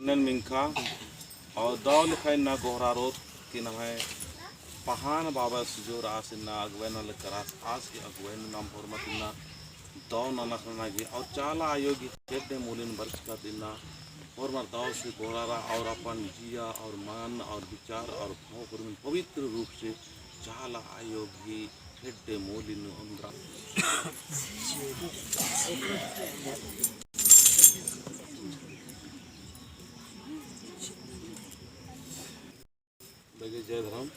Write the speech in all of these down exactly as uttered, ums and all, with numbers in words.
नन मिंखा और दव लेखा इन्ना गोहरारोत कि नम्है पहान बाबस जो रअस इन्ना अगुवई नना लेखा रअस आस कि अगुवई नू नाम होरमत इन्ना दव ननख नना गे और चाला आयो गही खेड्डे मूलिन बरचकत इन्ना होरमर दव से गोहरारा और अपन जिया और मन और विचार और भाव होरमन पवित्र रूप से चाला आयो गही खेड्डे मूलिन ओन्द्रा। लगे जय धर्म।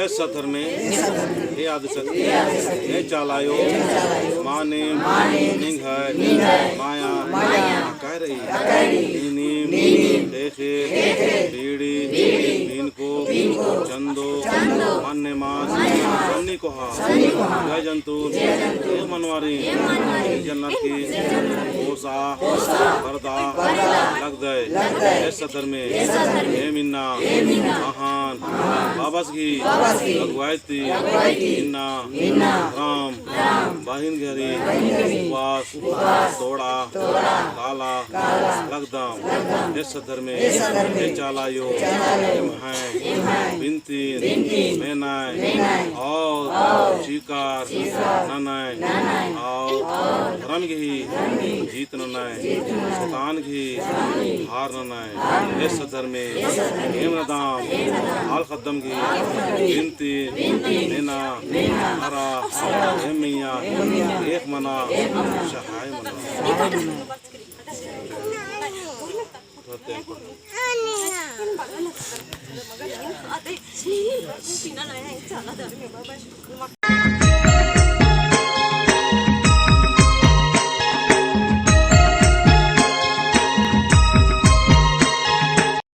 सत धर्मे, हे आदिशक्ति, हे चाला आयो, मानिम निंग्है माया अकाय रई। नीनिम ख़ेख़ेल बीड़ी, बीनको, चंदो, मन्न मास, सन्नी कोहा, जिया जंतु, हे मनवारी, जन्नर की पोसा, परदा लगदय। हे सत धर्मे, एम इन्ना अहन बाबस गही अगुवाई ती इन्ना राम बहिन गही उपवास तोड़ा काला लगदम। हे सत धर्मे, हे चाला आयो, एम्है बिनती मेनय और स्वीकार ननय और धर्म गही जीत ननय, शैतान गही हार ननय। हे सत धर्मे, एम नदाम आल ख़द्दम गही बिनती मेना अरा, एम मइय्याँ ख़ेख़ मना, सहाय मना।